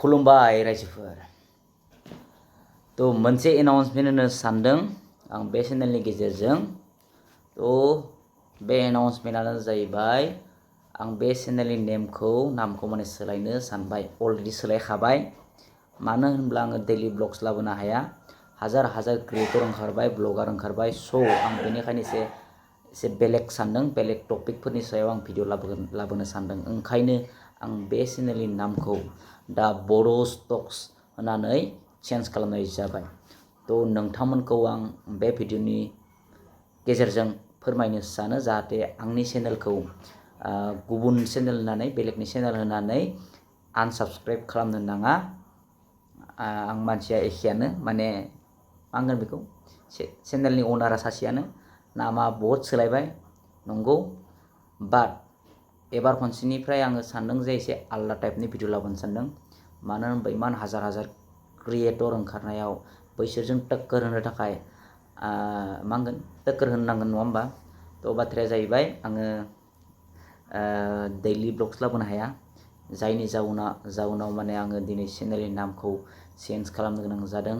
खुलुमबाय रायजोफोर। तो मोनसे एनाउन्समेन्ट होनो सानदों आं बे चेनेलनि गेजेरजों। तो बे एनाउन्समेन्टआनो जाहैबाय आं बे चेनेलनि नामखौ माने सोलायनो सानबाय, अलरेडि सोलायखाबाय। मानो होनब्ला आङो डेलि ब्लग्स लाबोनो हाया। हाजार क्रिएटर ओंखारबाय, ब्लगार ओंखारबाय। स' आं बेनिखायनो एसे बेलेग सानदों, बेलेग टपिकफोरनि सायाव आं भिडिअ लाबोनो सानदों। ओंखायनो आं बे चेनेलनि नामखौ दा बड'स टक्स होननानै चेन्ज खालामनाय जाबाय। तो नोंथांमोनखौ आं बे भिडिअनि गेजेरजों फोरमायनो सानो जाहाथे आंनि चेनेलखौ गुबुन चेनेल होननानै, बेलेगनि चेनेल होननानै आनसाबस्क्राइब खालामनो नाङा। आं मानसिया एखेयानो, माने मा होनगोन बेखौ, चेनेलनि अनारा सासेयानो, नामा बहुद सोलायबाय नंगौ। बाट एबार खनसेनिफ्राय आङो सानदों जे एसे आलदा टाइपनि भिडिअ लाबोनो सानदों। मानो होनबा इमान हाजार क्रिएटर ओंखारनायाव बैसोरजों टक्कर होनो थाखाय मा होनगोन, टक्कर होनो नांगोन नङा होमबा। तो बाथ्राया जाहैबाय आङो दैलि ब्लग्स लाबोनो हाया, जायनि जाउनाव माने आङो दिनै चेनेलनि नामखौ चेन्ज खालामनो गोनां जादों।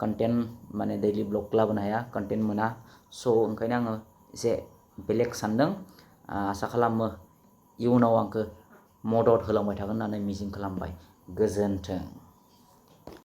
कन्टेन्ट माने दैलि ब्लग लाबोनो हाया, कन्टेन्ट मोना। स' ओंखायनो आङो एसे बेलेग सानदों। आसा खालामो इयुनाव आंखौ मदद होलांबाय थागोन होननानै मिजिं खालामबाय। गोजोन्थों।